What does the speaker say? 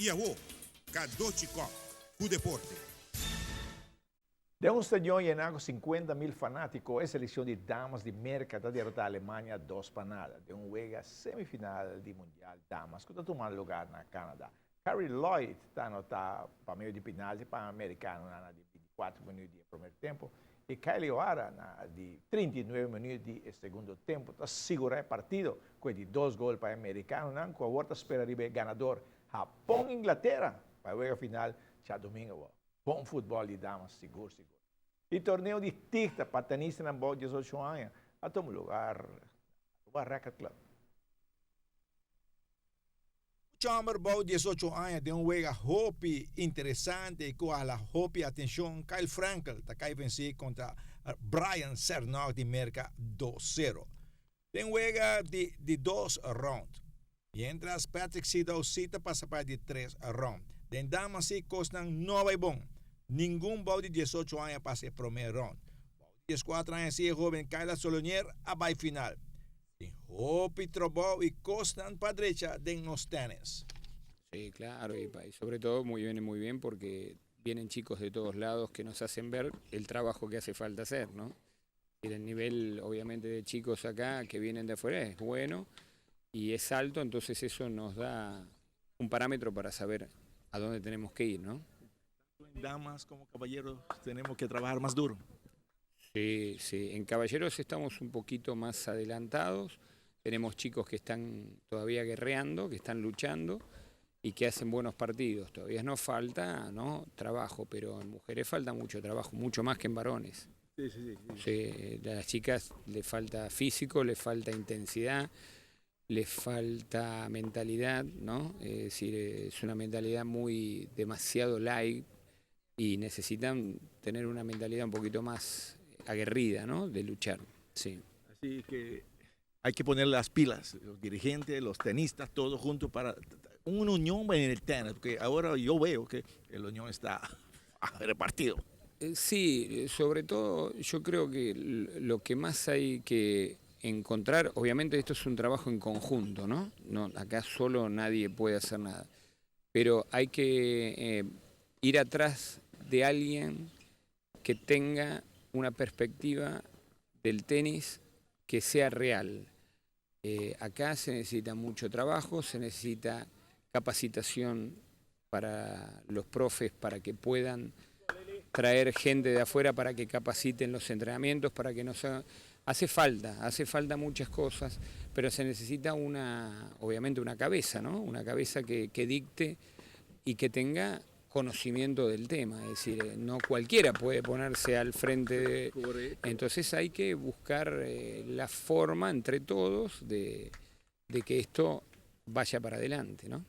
I awo, Cadochi Kock ku deporte. Den un stadion yená ku 50,000 fanátiko, e selekshon di damas di Merka ta derotá Alemania 2-0 den un wega semifinal di Mundial Damas ku ta tuma lugá na Canada. Carrie Lloyd ta anotá pa medio di penalti pa amerikanonan na di 24 minüt di promé tempu i Kylie O'Hara na di 39 minüt di segundo tempu ta sigurá e partido ku di dos gol pa amerikanonan, ku awor ta spera riba ganadó Hapon Inglatera pa e final djadumingu. Bon futbòl di damas, sigur, sigur. E torneo di TICTA pa tenistanan bou 18 aña a tuma lugá na Racquet Club. Chamber bou 18 aña den un wega hopi interesante ku a hala hopi atenshon. Kyle Frankel ta kai vense kontra Brian Cernoch di Merka 2-0 den wega di dos round. Mientras Patrick Sido si ta pasa pa di tres round. Den dama si kosnan no bai bon. Ningun bou di 18 aña a pasa promé round. Bou di 14 aña si hóben Kyla Solonier a bai final. Tin hopi trabou i kosnan pa drecha den nos tenis. Sí, claro, y sobre todo muy bien, muy bien porque vienen chicos de todos lados que nos hacen ver el trabajo que hace falta hacer, ¿no? Y el nivel, obviamente, de chicos acá que vienen de afuera es bueno y es alto, entonces eso nos da un parámetro para saber a dónde tenemos que ir, ¿no? Damas como caballeros tenemos que trabajar más duro. Sí, en caballeros estamos un poquito más adelantados, tenemos chicos que están todavía guerreando, que están luchando y que hacen buenos partidos. Todavía nos falta, ¿no?, trabajo, pero en mujeres falta mucho trabajo, mucho más que en varones. Sí, a las chicas le falta físico, le falta intensidad, le falta mentalidad, ¿no? Es decir, es una mentalidad muy demasiado light y necesitan tener una mentalidad un poquito más aguerrida, ¿no? De luchar, sí. Así que hay que poner las pilas, los dirigentes, los tenistas, todos juntos para una unión en el tenis, porque ahora yo veo que la unión está repartido. Sí, sobre todo yo creo que lo que más hay que encontrar, obviamente esto es un trabajo en conjunto, ¿no? No, acá solo nadie puede hacer nada, pero hay que ir atrás de alguien que tenga una perspectiva del tenis que sea real. Acá se necesita mucho trabajo, se necesita capacitación para los profes para que puedan traer gente de afuera para que capaciten los entrenamientos, para que no se... Hace falta muchas cosas, pero se necesita obviamente una cabeza, ¿no? Una cabeza que dicte y que tenga conocimiento del tema, es decir, no cualquiera puede ponerse al frente de. Entonces hay que buscar la forma entre todos de que esto vaya para adelante, ¿no?